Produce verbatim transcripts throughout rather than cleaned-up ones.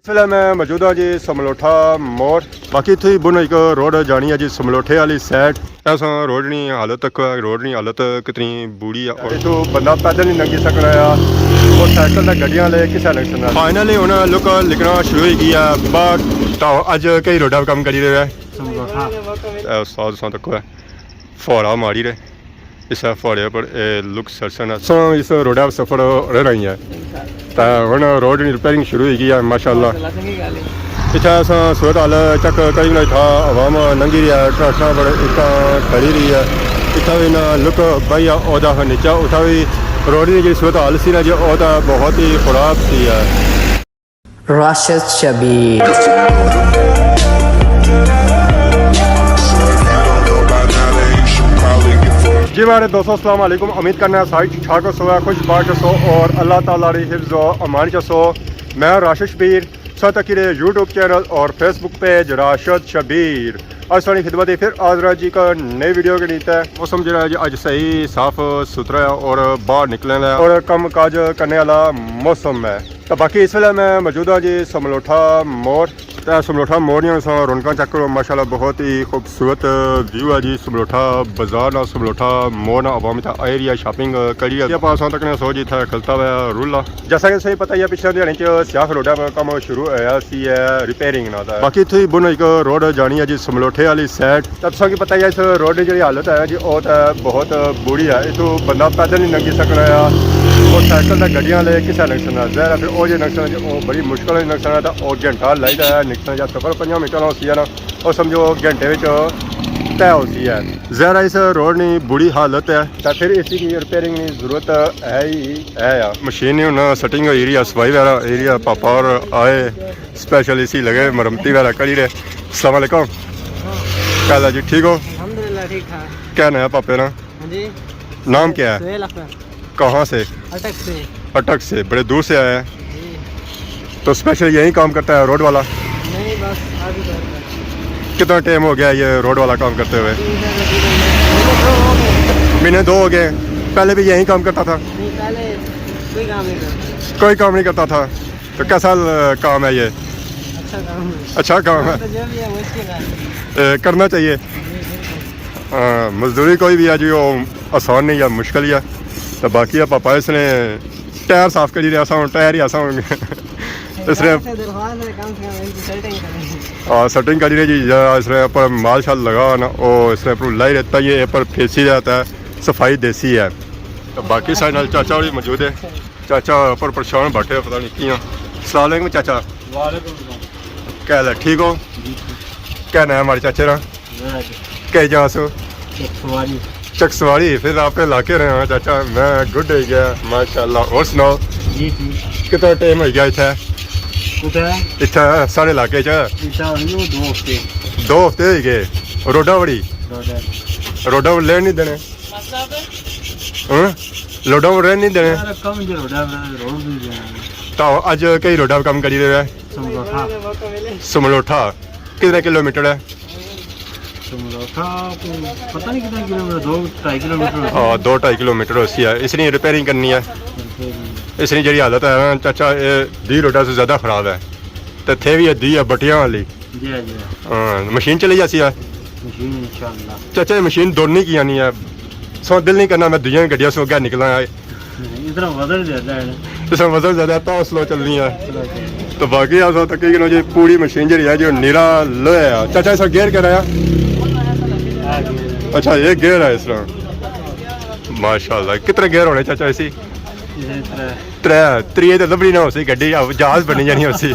اس ویلے میں موجود ہاں جی سملوٹھا موڑ۔ باقی اتھوں ہی بن ایک روڈ جانی ہے جی سملوٹھے والی سائیڈ۔ ایسا روڈ نی حالت تکو، روڈ نی حالت کتنی بری ہے۔ اور اتھوں بندہ پیدل نہیں لنگھی سکنا ہے، موٹر سائیکل تے گڈیاں لے کسے لنگھ سکنا۔ فائنلی ہن لک لکنا شروع ہوئی گئی ہے، بٹ تاں اج کئی روڈا کم کری رہے ہیں۔ سملوٹھا۔ اے استاد ساں تکو ہے، فوڑا ماری رہے۔ اس فوڑے پر اے لک سرسن ہے۔ سو اس روڈا سفر رہ رہی ہے۔ تے ہن روڈ نی ریپیئرنگ شروع ہوئی گئی ہے ماشاءاللہ۔ اتھا اساں صورت حال چیک کری بنا، اتھا عوام لنگھی رہی ہے، ٹرکاں پر اتھا کھڑی رہی ہے۔ اتھا بھی نہ لک بھائی اودا نیچا، اتھا بھی روڈ نی جی صورت حال سی نا جی، او تاں بہت ہی خراب سی ہے۔ راشد شبیر۔ جی میرے دوستو، السلام علیکم۔ امید کرنا ہے سارے ٹھیک ٹھاک ہسو، خوش باش ہسو اور اللہ تعالیٰ ری حفظ و امان چ ہسو۔ میں راشد شبیر، ساتھ تکی رہے یوٹیوب چینل اور فیس بک پیج راشد شبیر۔ اج ساری خدمت پھر حاضر ہاں جی ایک نئی ویڈیو کے نیتے۔ موسم جڑا ہے جی اج صحیح صاف ستھرا ہے اور باہر نکلنے والا اور کم کاج کرنے والا موسم ہے۔ تو باقی اس ویلے میں موجود ہاں جی سملوٹھا موڑ۔ تے سملوٹھا موڑ نیاں ساں رونقاں چیک کرو، ماشاءاللہ بہت ہی خوبصورت ویو ہے جی سملوٹھا بازار نا، سملوٹھا موڑ نا۔ عوام اتھا آئی رہی ہے، شاپنگ کری رہی ہے۔ پاساں تک نے سو جی اتھا کھلتا ہوا رولا۔ جیسا کہ تساں کی پتہ ہی ہے، پچھلے دیہاڑی چ سیاخ روڈا پر کم شروع ہویا سی ہے ریپیئرنگ نا۔ تے باقی اتھوں ہی بن ایک روڈ جانی ہے جی سملوٹھے والی سائیڈ۔ تے تساں کی پتہ ہی ہے، اس روڈ نی جڑی حالت ہے جی، او تے بہت بری ہے۔ اتھوں بندہ پیدل نہیں لنگھی سکنا ہے، موٹر سائیکل تے گڈیاں لے کسے لنگھ سکنا۔ ظاہر ہے پھر او جے لنگھ سکنا جی، او بڑی مشکل نال لنگھ سکنا۔ تے او گھنٹہ لائی دا ہے لنگھنا، یا سفر پنجاں منٹاں نا ہوسی جانا، او سمجھو گھنٹے وچ طے ہوسی ہے۔ ظاہر ہے اس روڈ نی بری حالت ہے، تے پھر اس کی ریپیئرنگ نی ضرورت ہے ہی ہے۔ مشین نی ہن سیٹنگ ہوئی رہی ہے، صفائی وغیرہ ہوئی رہی ہے۔ پاپا اور آئے، اسپیشل اسی لگے مرمتی وغیرہ کری رہے۔ السلام علیکم۔ کیا حال ہے جی، ٹھیک ہو؟ الحمدللہ ٹھیک ٹھاک۔ کیا نام ہے پاپے نا؟ ہاں جی۔ نام کیا ہے؟ سہیل اختر۔ کہاں سے؟ اٹک سے۔ اٹک سے، بڑے دور سے آیا ہے۔ جی۔ تو اسپیشل یہیں کام کرتا ہے روڈ والا؟ نہیں، بس آج ہی کرتا ہے۔ کتنا ٹائم ہو گیا یہ روڈ والا کام کرتے ہوئے؟ تین چار مہینے۔ مہینے دو ہو گئے۔ مہینے دو ہو گئے۔ پہلے بھی یہیں کام کرتا تھا؟ نہیں، پہلے کوئی کام نہیں کرتا۔ کوئی کام نہیں کرتا تھا۔ تو کیسا ل-، کام ہے یہ؟ اچھا کام ہے۔ اچھا کام ہے۔ تو جو بھی ہے، وہ اچھی بات ہے۔ اے، کرنا چاہیے۔ جی، بالکل۔ ہاں، مزدوری کوئی بھی ہے جی، وہ آسان نہیں ہے، مشکل ہی ہے۔ تو باقی ہے پاپا اس نے ٹائر صاف کری رہیا سا، ٹائر ہی ایسا ہوں۔ اس نے ٹائر سے درخواست ہے، کم سے کم ان کی سیٹنگ کریں۔ ہاں، سیٹنگ کری رہے جی، یا اس نے اوپر مال شال لگا نا، وہ اس نے اوپر لائی رہتا، یہ اوپر پھیسی رہتا ہے، صفائی دیسی ہے۔ تو باقی سارے نال چاچا ہوری موجود ہے۔ چاچا اوپر پریشان بیٹھے، پتہ نہیں کیاں۔ السلام علیکم چاچا۔ وعلیکم السلام۔ کیا حال ہے، ٹھیک ہو؟ جی، ٹھیک۔ کیا نام ہے ہمارے چاچے نا؟ میرا جی۔ کیا جا سو؟ چکسواری۔ چکسواری، پھر آپ کے علاقے رہے ہیں چاچا، میں گڈ ہو گیا، ماشاءاللہ۔ اور سناؤ؟ جی، ٹھیک۔ کتنا ٹائم ہو گیا اتھے؟ کتھے؟ اتھے سارے علاقے چ؟ اتھے ہوئی گئے دو ہفتے۔ دو ہفتے ہو گئے۔ روڈا وڑی؟ روڈا۔ روڈا وڑی لین نہیں دینے؟ ہاں؟ روڈا پر رہن نہیں دینے۔ یار، کم جو روڈا پر روڈ نہیں دینا۔ تو اج کئی روڈا پر کم کری رہے ہیں؟ سملوٹھا۔ سملوٹھا۔ کتنے کلومیٹر ہے؟ سملوٹھا کو پتہ نہیں کتنا کلومیٹر، دو ڈھائی کلومیٹر ہوسی۔ ہاں، دو ڈھائی کلومیٹر ہوسی ہے۔ اس نے ریپیئرنگ کرنی ہے۔ ریپیئرنگ۔ اس نے جڑی حالت ہے نا چاچا، یہ دی روڈا سے زیادہ خراب ہے۔ تے تھے بھی ہے دی ہے بٹیاں والی۔ جی، جی۔ ہاں، مشین چلی جاسی ہے۔ مشین انشاءاللہ۔ چاچا، یہ مشین دوڑنی کیا نہیں ہے؟ سو دل نہیں کرنا میں دوجیاں گڈیاں سو اگے نکلاں۔ اتنا وزن زیادہ ہے نا۔ اس میں وزن زیادہ ہے، تو سلو چلنی ہے۔ سلو چلنی ہے۔ تو باقی آپ تقریباً جی پوری مشین جڑی ہے جو نیرا لوہا ہے۔ چاچا، اس کا گیئر کیا ہے؟ ہاں جی۔ اچھا، یہ گیئر ہے اس طرح۔ ماشاءاللہ، کتنے گیئر ہونے چاچا اسی؟ ترے۔ ترے، تریے تے لبنی نہ ہوسی گڈی، اب جہاز بنی جانی ہوسی۔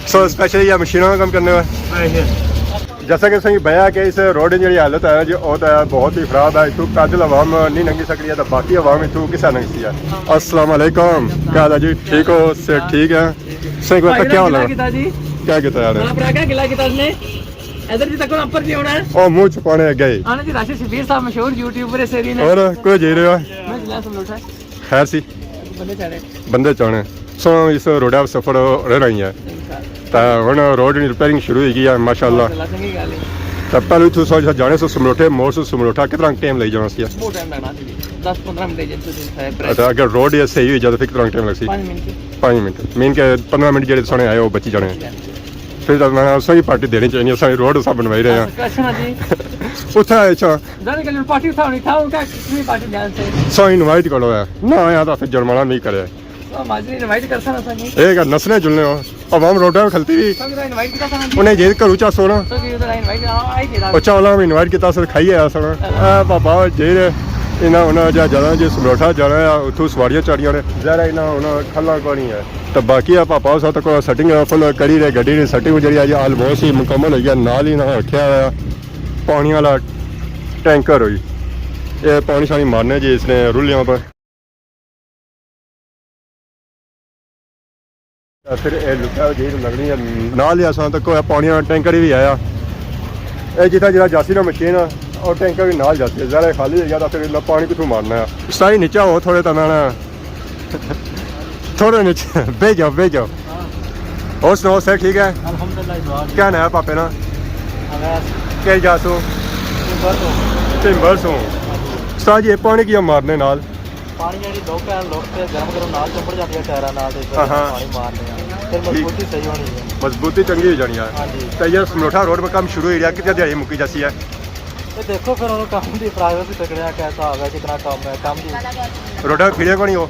سو اسپیشلی یہ مشیناں نا کم کرنے ہوئے۔ جیسا کہ تساں کی پتہ ہے کہ اس روڈ نی جڑی حالت ہے جی، او تے بہت ہی خراب ہے۔ اتھوں پیدل عوام نہیں لنگھی سکدی ہے، تے باقی عوام اتھوں کسے لنگھسی ہے۔ السلام علیکم، کیا حال ہے جی؟ ٹھیک ہو؟ صحت ٹھیک ہے؟ تساں کی پتہ کیا حال ہے؟ کیا کیتا جی؟ کیا کیتا یار؟ بڑا بڑا کیا گلا کیتا اس نے؟ ادھر جی تک اپر جی ہونا ہے۔ او منہ چھپانے اگے ہی۔ آنا جی راشد شبیر صاحب مشہور یوٹیوبر اس ایریا نے۔ اور کوئی جی رہا؟ میں ضلع سملوٹھا۔ خیر سی۔ بندے چاڑے۔ بندے چاڑے۔ سو اس روڈا سفر رہ رہی ہے۔ تے ہن روڈ نی ریپیئرنگ شروع ہوئی گئی ہے، ماشاءاللہ۔ ماشاءاللہ، چنگی گل ہے۔ تے پہلے اتھوں سو جانے سو سملوٹھے، موڑ سو سملوٹھا، کتنا ٹائم لگی جانا سی؟ بہت ٹائم لگنا سی۔ دس پندرہ منٹ ایجنسی سے ہے، اچھا، اگر روڈ یہ صحیح ہوئی جائے تو پھر کتنا ٹائم لگ سی؟ پانچ منٹ۔ پنج منٹ، مین کہ پندرہ منٹ جیہڑے سانے آئے او بچی جانے۔ بچی جانے۔ پھر تاں میں اساں کی پارٹی دینی چاہیے، اساں روڈ اساں بنوائی رہے ہیں۔ اچھا جی۔ اتھے اچھا۔ ظاہر ہے کہ پارٹی اتھا ہونی تھا، ان کا کتنی پارٹی جان سے۔ سو انوائٹ کرو ہے۔ نہ آیا تاں پھر جرمانہ نہیں کرے۔ تو ماضی انوائٹ کر سکنا سا جی۔ اے کہ نسنے جلنے ہو، عوام روڈاں پہ کھلتی بھی۔ سب انوائٹ کیتا سا جی۔ انہیں جیل گھروں چا سونا۔ سب انوائٹ کیتا، آ ہی گیا۔ اچھا، اولا انوائٹ کیتا سر، کھائی آیا سر۔ اے بابا جیل، انہاں انہاں جا جانا جی، سمروٹھا جانا ہے، اتھوں سواریاں چڑھیاں نے۔ ظاہر ہے انہاں انہاں کھلا کوئی نہیں ہے۔ تو باقی آ پاپا اس وقت کوئی سیٹنگ فل کری رہے، گڈی نے سیٹنگ جڑی آج آلموسٹ ہی مکمل ہوئی ہے، نال ہی انہاں رکھیا ہوا پانی والا ٹینکر ہوئی۔ اے پانی شانی مارنے جی اس نے رلیاں پر۔ پھر اے لکا جی لگنی ہے، نال ہی اساں تک ہویا پانی والا ٹینکر بھی آیا۔ اے جتھا جتھا جاسی نا مشین آ، اور ٹینکر بھی نال جاسی ہے، ظاہر ہے خالی ہوئی گیا تو پھر اتنا پانی کتھوں مارنا ہے؟ سائی نیچے ہو تھوڑے تو میں نا تھوڑے نیچے بہ جاؤ، بہ جاؤ۔ اور سناؤ، سر ٹھیک ہے؟ الحمدللہ، دعا جی۔ کیا نام ہے پاپے نا؟ اویس۔ کہڑی جا سو؟ تمبر سو۔ تمبر سو۔ استاد جی، اے پانی کیا مارنے نال؟ پانی جیڑی لک ہے، لک تے گرم گرم نال چمبڑ جاندی ہے ٹائراں نال، تے ہاں، ہاں۔ پانی مارنے آ۔ پھر ٹھیک۔ مضبوطی صحیح ہونی ہے۔ مضبوطی چنگی ہو جانی ہے۔ ہاں جی۔ تے یہ سمروٹھا روڈ پر کم شروع ہو رہا، کتنے دیہاڑی مکی جاسی ہے؟ یہ دیکھو پھر انہوں کام دی پرائیویسی تکڑیا کیسا ہوگا، کتنا کم ہے، کم دی۔ روڈا پھرے کونی ہو؟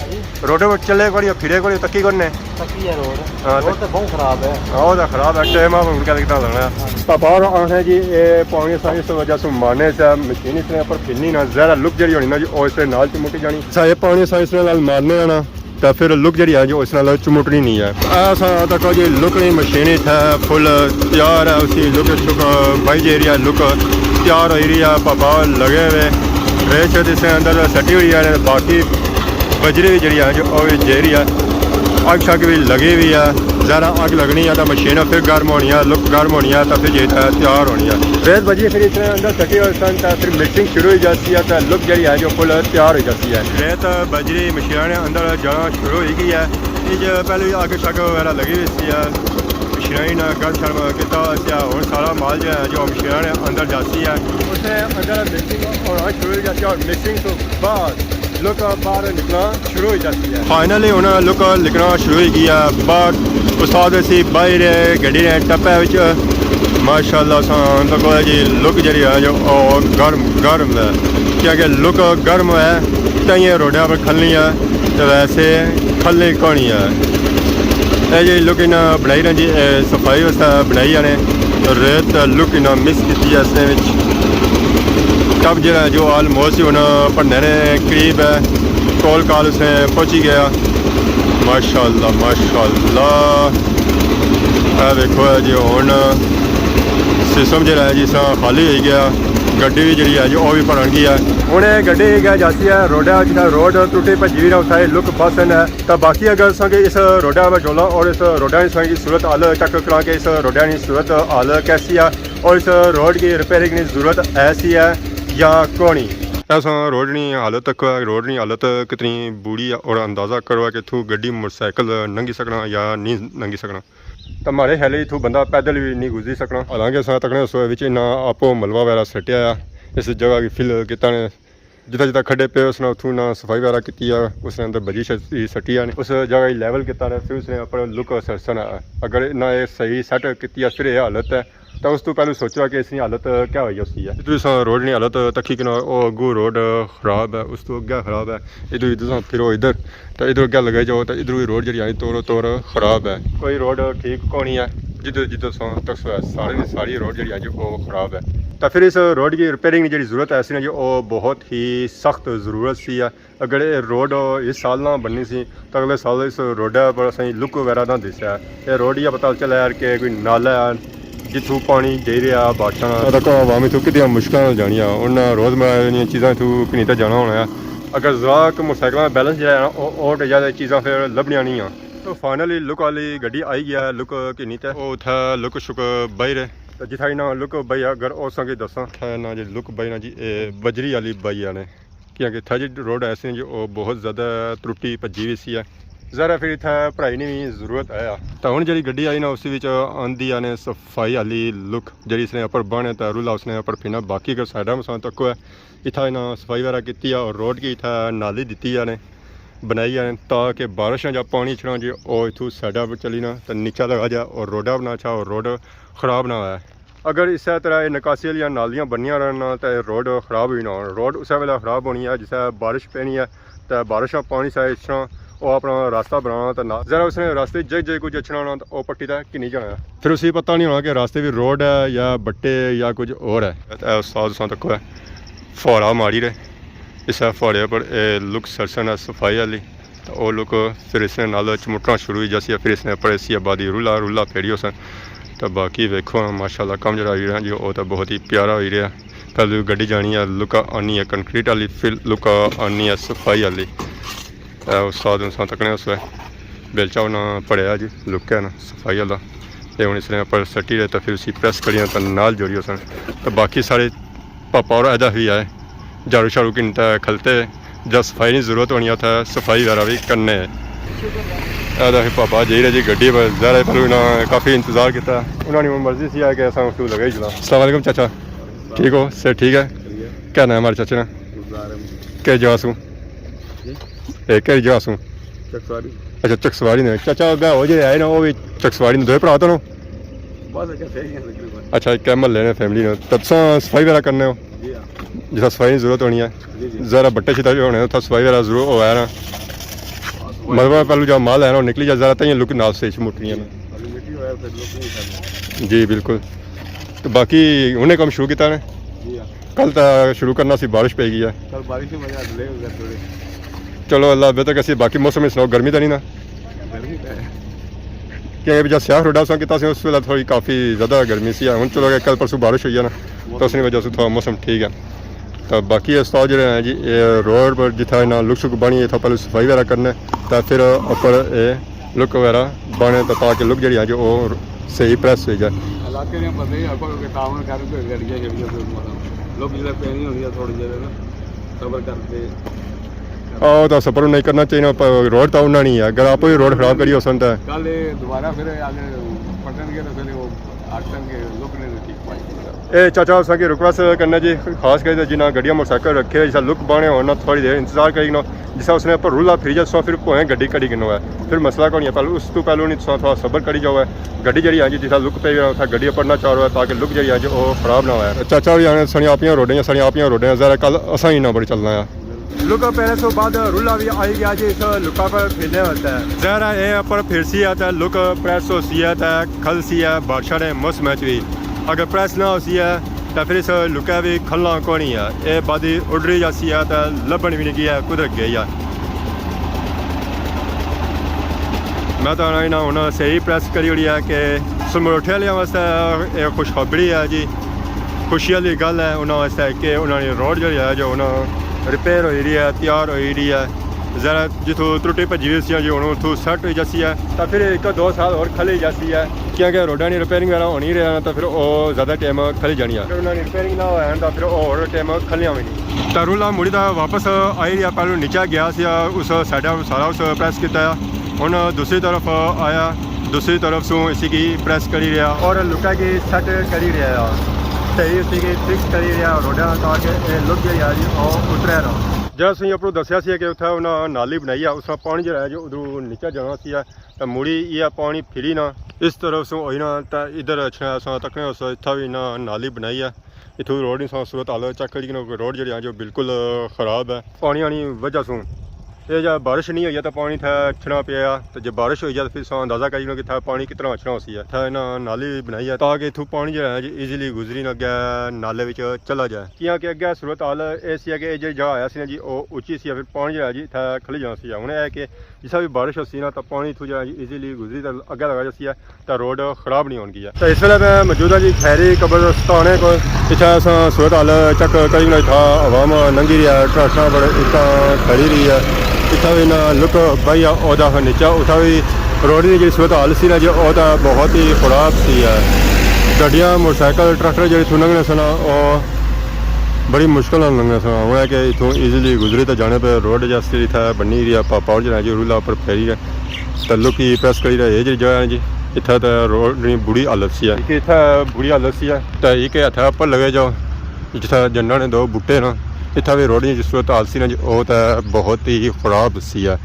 ہاں جی۔ روڈ پر چلے کونی ہو، پھرے کونی ہو، تکی کون نے؟ تکی ہے روڈ۔ ہاں، روڈ تے بہت خراب ہے۔ ہاں، وہ تو خراب ہے، ٹائم آپ ہن کیا لگتا ہونا۔ ہاں جی۔ پاپا اور آخنا جی، اے پانی سا اس وجہ سے مارنے سے مشین اس نے پر پھرنی نہ، زیادہ لک جڑی ہونی نا جی، او اس نے نال چمٹی جانی۔ سا یہ پانی سا اس نے نال مارنے آنا، تا پھر لک جڑی ہے جو اس نال چمٹنی نہیں ہے۔ ایسا تک جی لک نہیں، مشین ہی تھا فل تیار ہے، اسی لک شک بھائی جی رہی ہے، لک تیار ہوئی رہی ہے، پاپا لگے ہوئے۔ ریت شیت اس نے اندر سٹی ہوئی ہے، باقی بجری بھی جڑی ہے جو او بھی جے رہی ہے، اگ شگ بھی لگی ہوئی ہے۔ ذرا اگ لگنی ہے تو مشین پھر گرم ہونی ہے، لک گرم ہونی ہے تو پھر جی تیار ہونی ہے۔ ریت بجری پھر اس نے اندر سٹی ہوئی سن تو پھر مکسنگ شروع ہو جاتی ہے تو لک جڑی ہے جو فل تیار ہو جاتی ہے۔ ریت بجری مشین نے اندر جانا شروع ہو گئی ہے۔ یہ جو پہلے اگ شگ وغیرہ لگی ہوئی سی ہے، مشین نے گرم شرم کیتا سی، ہن سارا مال جو ہے جو مشین نے اندر جاتی ہے، اس نے اندر مکسنگ ہونا شروع ہو جاتی ہے اور مکسنگ تو بعد لک باہر نکلنا شروع ہو جاتی ہے۔ فائنلی ہن لک نکلنا شروع ہو گیا۔ باہر استاد سی باہر گڈی نے ٹپے وچ، ماشاءاللہ سان تک جی لک جڑی ہے جو او گرم گرم ہے، کیونکہ لک گرم ہے تاں یہ روڈا پر کھلنی ہے، تو ویسے کھلنی کونی ہے۔ اے جی لک انہاں بنائی رہے جی، اے صفائی واسطے بنائی آنے، ریت لک انہاں مس کیتی ہے اس نے وچ۔ ٹپ جڑا جو آلموسٹ ہن بھرنے نے قریب ہے، کول کال اس نے پہنچی گیا۔ ماشاءاللہ، ماشاءاللہ۔ اے دیکھو جی ہن سسٹم جڑا ہے جی سا خالی ہوئی گیا، گڈی بھی جڑی ہے جی او بھی بھرن گئی ہے۔ ہن اے گڈی گیا جاتی ہے روڈا، جتھا روڈ ٹوٹی بھجی ہوئی نہ اتھا اے لک بس ہے۔ تاں باقی اگر اساں کی اس روڈا پر جولاں اور اس روڈا نی اساں کی صورت حال چیک کراں کہ اس روڈا نی صورت حال کیسی ہے اور اس روڈ کی ریپیئرنگ نی ضرورت ایسی ہے یا کونی۔ اساں روڈ نی حالت تکو، روڈ نی حالت کتنی بری ہے اور اندازہ کرو کہ اتھوں گڈی موٹر سائیکل لنگھی سکنا یا نہیں لنگھی سکنا۔ تاں ماڑے خیال اتھوں بندہ پیدل بھی نہیں گزری سکنا۔ حالانکہ اساں تکنے اس وچ انہاں آپو ملبہ وغیرہ سٹیا ہے، اس جگہ کی فل کیتا نے۔ جتھا جتھا کھڈے پے اس نے اتھوں نہ صفائی وغیرہ کیتی ہے، اس نے اندر بجی شجی سٹی ہے، اس جگہ ہی لیول کیتا ہے، پھر اس نے اپر لک سرسن ہے۔ اگر نہ یہ صحیح سیٹ کیتی ہے، پھر یہ حالت ہے، تو اس تو پہلے سوچو کہ اس کی حالت کیا ہوئی ہوسی ہے۔ ادھر اساں روڈ نی حالت تکی کنا، او اگو روڈ خراب ہے، اس تو اگے خراب ہے، ادھر ادھر اساں پھرو ادھر، تو ادھر اگے لگے جاؤ تو ادھر بھی روڈ جڑی ہے تورو تور خراب ہے، کوئی روڈ ٹھیک کونی ہے۔ جدھر جدھر اساں تک سارے دی ساری روڈ جڑی ہے جو او خراب ہے۔ تو پھر اس روڈ کی ریپیئرنگ نی جڑی ضرورت ہے سی نا جو او بہت ہی سخت ضرورت سی ہے۔ اگر یہ روڈ اس سال نہ بننی سی تو اگلے سال اس روڈ پر اساں لک وغیرہ نہ دسیا۔ یہ روڈ یہ پتہ چلا یار کہ کوئی نالا ہے جتھوں پانی جائی رہا بارشاں نال۔ تک عوام اتھوں کتنی مشکل نال جانی ہے، انہاں روزمرہ دیاں چیزاں اتھوں کنی تے جانا ہونا ہے۔ اگر ذرا ک موٹر سائیکلاں بیلنس جڑا ہے نا، او اوٹ یا تے چیزاں پھر لبھنیاں نہیں ہیں۔ تو فائنلی لک والی گڈی آئی گیا ہے، لک کنی تے او اتھے لک شک باہر ہے۔ تو جتھا انہاں لک بائی اگر او سنگی دساں، اتھے نہ جی لک بائی نہ جی، اے بجری والی بائی آنے۔ کیونکہ اتھا جی روڈ ایسے ہیں جو او بہت زیادہ ترٹی بھجی ہوئی سی ہے۔ ذرا پھر اتھے پڑھائی نی وی ضرورت ہے۔ تاں ہن جیڑھی گڈی آئی نا، اس وچ آندی آنے صفائی آلی لک، جیڑھی اس نے اپر بنے تے رلا اس نے اپر پھرنا۔ باقی اگر سائیڈاں مساں تکو ہے، اتھا انہاں صفائی وغیرہ کیتی ہے اور روڈ کی اتھا نالی دتی ہے نے، بنائی ہے نے، تاکہ بارش نا جا پانی اچھنا جی، او اتھوں سائیڈاں پر چلی نا تے نیچا لگا جا اور روڈا بنا اچھا اور روڈ خراب نہ ہوئے۔ اگر اسے طرح اے نکاسی آلیاں نالیاں بنیاں رہن نا تے روڈ خراب ہوئی نہ ہون۔ روڈ اسے ویلے خراب ہونی ہے جسے بارش پینی ہے تے بارش نا پانی سا اچھنا، او اپنا راستہ بنانا تے نہ ذرا اس نے راستے جے جے کچھ اچھنا ہونا تے او پٹی تے کنی جانا ہے۔ پھر اسی پتہ نہیں ہونا کہ راستے بھی روڈ ہے یا بٹے یا کچھ اور ہے۔ اے استاد اساں تکو ہے، فوارہ ماری رہے۔ اس فوارے پر اے لک سرسن ہے صفائی آلی۔ تے او لک پھر اس نے نال چمٹنا شروع ہوئی جاسی، پھر اس نے اپر اسی آبادی رلا رلا پھیڑی ہوسن۔ تے باقی ویکھو ماشاءاللہ کم جیڑا ہوئی رہیا جی، او تے بہت ہی پیارا ہوئی رہیا۔ پہلے گڈی جانی ہے لک آنی ہے کنکریٹ آلی، پھر لک آنی ہے صفائی آلی۔ اے استاد ہن اساں تکنے اس ویلے بیلچا انہاں پڑھیا جی لک ہے نا صفائی آلا۔ تے ہن اس نے اپر سٹی رہے تے پھر اسی پریس کریاں تے نال جوڑی ہوسن۔ تے باقی سارے پاپا اور ادا ہوئی آئے، جھاڑو شاڑو کن تے کھلتے، جا صفائی نی ضرورت ہونی اتھا صفائی وغیرہ بھی کرنے۔ ادا ہوئی پاپا جائی رہے جی گڈی پر، ظاہر ہے پہلو انہاں کافی انتظار کیتا۔ انہاں نی ہن مرضی سی کہ اساں اتھوں لگا ہی چلاں۔ السلام علیکم چاچا، ٹھیک ہو؟ صحت ٹھیک ہے؟ کیا نام ہے ہمارے چاچے نا؟ گلزار احمد۔ کیا جگہ سوں؟ جی؟ اے کہڑی جگہ سوں؟ چکسواری۔ اچھا، چکسواری نے۔ چاچا اگے ہو جے آئے نا، او وی چکسواری نے، دوئے بھرا تو نو؟ بس اچھا، صحیح ہے تقریباً۔ اچھا، اک ایم ایل اے نے فیملی نے۔ تے تساں صفائی وغیرہ کرنے ہو؟ جی ہاں۔ جسا صفائی نی ضرورت ہونی ہے۔ جی، جی۔ ذرا بٹے شٹے جو ہونے، اتھا صفائی وغیرہ ضرور ہویا نا۔ ہاں، صفائی مطلب پہلو جا مال ہے نا، او نکلی جا، ذرا تائیں لک نال سے مٹنی ہے نا۔ پہلے مٹی ہویا، پھر لک نہیں کرنا۔ جی، بالکل۔ تو باقی انہیں کم شروع کیتا نے؟ جی ہاں۔ کل تا شروع کرنا سی، بارش پئی گئی ہے۔ کل بارش کی وجہ سے ڈیلے ہو گیا تھوڑے۔ چلو، اللہ بہتر کرسی۔ باقی موسم ہی سناؤ، گرمی تے نہیں نا؟ گرمی تے ہے۔ کیونکہ جب سیاہ روڈا سا کیتا سی، اس ویلے تھوڑی کافی زیادہ گرمی سی۔ ہن چلو کہ کل پرسوں بارش ہوئی ہے نا، تو اس نی وجہ سے تھوڑا موسم ٹھیک ہے۔ تو باقی استاد جڑے ہیں جی، اے روڈ پر جتھا انہاں لک شک بنی، اتھا پہلے صفائی وغیرہ کرنے، تو پھر اوپر اے لک وغیرہ بنے، تو تاکہ لک جڑی ہے جو او صحیح پریس ہوئی جائے۔ علاقے نے بندے ہی آکھو کہ تعاون کر کے گڑیاں شڑیاں پھر مطلب لوک جلے پینی ہوندی ہے تھوڑی دیر نا، صبر کر کے۔ آ، او تاں صبر نہیں کرنا چاہیے، پر روڈ تاں انہاں نہیں ہے۔ اگر آپ ہی روڈ خراب کری ہوسن تاں۔ کل اے دوبارہ پھر اگے پٹن گے تو پھر وہ آکھن کے لوک نے ٹھیک پائی۔ اے چاچا، اساں کی ریکویسٹ کرنا جی، خاص کر جنہاں گڈیاں موٹر سائیکل رکھے، جسا لک بانے ہونا، تھوڑی دیر انتظار کری گنو، جسا اس نے پر رولا پھری جا، سو پھر پویں گڈی کڈی گنو ہے، پھر مسئلہ کونی ہے۔ پہلے اس تو پہلو نہیں، تساں تھوڑا صبر کری جاؤ ہے۔ گڈی جڑی ہے جی، جسا لک پہ اتھا گڈی اپر نہ چارو ہے، تاکہ لک جڑی ہے جی، او خراب نہ ہوئے۔ چاچا بھی آنے، ساڑیاں اپنیاں روڈاں، ساڑیاں اپنیاں روڈاں، ذرا کل اساں ہی نہ بڑی چلنا ہے۔ لکا پینے سو بعد رولا بھی آئی گیا جی اس لکا پر پھرنے واسطے۔ ظاہر ہے اے اپر پھرسی ہے تے لک پریس ہوسی ہے تے کھلسی ہے بارشاں نے موسم وچ بھی۔ اگر پریس نہ ہوسی ہے تے پھر اس لکا بھی کھلنا کونی ہے۔ اے بادی اڈری جاسی ہے تے لبھن بھی نہیں گیا، کدھر گئی ہے۔ میں تو آنا انہاں ہن صحیح پریس کری اوڑی ہے کہ سمروٹھے آلیاں واسطے اے خوشخبری ہے جی، خوشی آلی گل ہے انہاں واسطے کہ انہاں نی روڈ جیڑی ہے جو ہن ریپیئر ہوئی رہی ہے، تیار ہوئی رہی ہے۔ ذرا جتھوں ترٹی بھجی ہوئی سی جی، ہن اتھوں سیٹ ہوئی جاسی ہے، تاں پھر ایک دو سال ہور کھلی جاسی ہے، کیونکہ روڈاں نی ریپیئرنگ وغیرہ ہونی رہی ہے نا، تاں پھر او زیادہ ٹائم کھلی جانی ہے۔ اگر انہاں نی ریپیئرنگ نہ ہوئے نا، تاں پھر او ہور ٹائم کھلیاں وی نہیں۔ تاں رولا مڑی دا واپس آئی رہیا، پہلو نیچے گیا سی، اس سائیڈ سارا اس پریس کیتا ہے۔ ہن دوسری طرف آیا، دوسری طرف سوں اسی کی پریس کری رہیا اور لکا کی سیٹ کری رہیا ہے، صحیح اسی کی فکس کری رہیا روڈا، تاکہ اے لک جیڑی ہے جی او اترے نہ۔ جیڑا تساں اپنوں دسیا سی کہ اتھے انہاں نالی بنائی ہے، اس نا پانی جیڑا ہے جو ادھروں نیچے جانا سی ہے، تے مڑی یہ پانی پھری نہ اس طرف سوں ہوئی نہ تے ادھر اچھنا اساں تکنے اس اتھا بھی نہ نالی بنائی ہے۔ اتھوں روڈ نی صورت حال چیک کری کنو، روڈ جیڑی ہے جو بالکل خراب ہے پانی آنی وجہ سوں۔ اے جا بارش نہیں ہوئی ہے تاں پانی اتھے اچھنا پیا، تے جے بارش ہوئی جائے تاں پھر تساں اندازہ کری کنو کہ اتھے پانی کتنا اچھنا ہوسی ہے۔ اتھے انہاں نالی بنائی ہے تاکہ اتھوں پانی جیڑا ہے جی ایزیلی گزری نہ اگے نالے وچ چلا جائے، کیاں کہ اگے صورت حال اے سی ہے کہ اے جیڑی جگہ آیا سی نا جی او اچی سی، پھر پانی جیڑا ہے جی اتھے کھلی جانا سی۔ ہن اے ہے کہ جسا بھی بارش ہوسی نا تاں پانی اتھوں جیڑا جی ایزیلی گزری تے اگے لگا جاسی ہے۔ تے روڈ خراب نہیں ہون گیا۔ تے اس ویلے میں موجود ہاں جی خیری قبرستان کول۔ اتھے اساں صورت حال چیک کری نا، اتھا عوام لنگھی رہی ہے، ٹرکٹراں پر اتھا کھڑی رہی ہے۔ اتھا بھی نہ لک بائی اودا نیچا، اتھا بھی روڈ نی جی صورت حال سی نا جی، او تاں بہت ہی خراب سی ہے۔ گڈیاں، موٹر سائیکل، ٹرکٹر جیڑے اتھوں لنگھنے سن، او بڑی مشکل نال لنگھنے سن۔ ہن ہے کہ اتھوں ایزیلی گزری تے جانے پے، روڈ جیڑی اتھے بنی رہی ہے، پاپا اور جناب جی رولا پر پھیری رہے۔ تعلق ہی پریس کری رہے، یہ جی جگہ ہے جی، اتھا تے روڈ نی بری حالت سی ہے۔ ایک اتھا بری حالت سی ہے، تے ایک اتھا اپر لگے جاؤ، جتھا جنڈا نے دو بوٹے نا، اتھا بھی روڈ نی جس صورت حال سی نا جی، او تے بہت ہی خراب سی ہے۔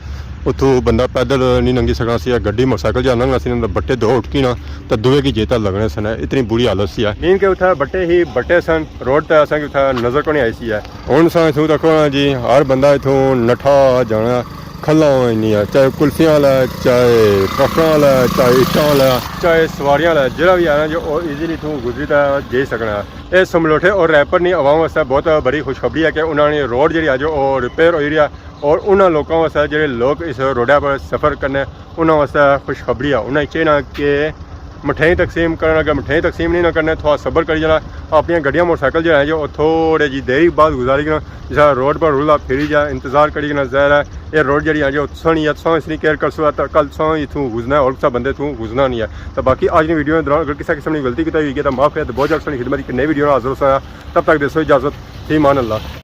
اتھوں بندہ پیدل نہیں لنگھی سکنا سی، گڈی موٹر سائیکل جا لنگھنا سی نا، بٹے دو اٹکی نا، تے دوے کی جیتا لگنے سن، اتنی بری حالت سی ہے۔ مین کہ اتھا بٹے ہی بٹے سن، روڈ تے اساں کی اتھا نظر کو نہیں آئی سی ہے۔ ہن ساں اتھوں دیکھو نا جی، ہر بندہ اتھوں نٹھا جانا، کھلا ہوئی نہیں ہے، چاہے کلفیاں والا ہے، چاہے ٹرکاں والا ہے، چاہے اٹاں والا ہے، چاہے سواریاں والا ہے، جہڑا بھی آنا جو او ایزیلی اتھوں گزری تے جائی سکنا ہے۔ اے سملوٹھے اور ریپر نی عوام واسطے بہت بڑی خوشخبری ہے کہ انہاں نے روڈ جہڑی ہے جو او ریپیئر ہوئی رہی ہے، اور انہاں لوکاں واسطے جہڑے لوگ اس روڈا پر سفر کرنے، انہاں واسطے خوشخبری ہے۔ انہاں چاہنا کہ مٹھائی تقسیم کرن لگے، مٹھائی تقسیم نہیں نہ کرنے، تھوڑا صبر کری جانا۔ اپنیاں گڈیاں موٹر سائیکل جہڑا ہے جو او تھوڑے جی دیری بعد گزاری جانا، جس طرح روڈ پر رلا پھری جا انتظار کری جانا۔ ظاہر ہے یہ روڈ جہڑی ہے جو تساں نہیں ہے، تساں اس نی کیئر کرسو تے کل تساں اتھوں گزرنا ہے، اور کسا بندے اتھوں گزرنا نہیں ہے۔ تو باقی اج نی ویڈیو دے دوران اگر کسے قسم نی غلطی کیتی ہوئی ہے تو معاف ہے، تو بہت جلد تساں نی خدمت اچ نئی ویڈیو نال حاضر ہوساں۔ تب تک دیسو اجازت، فی امان اللہ۔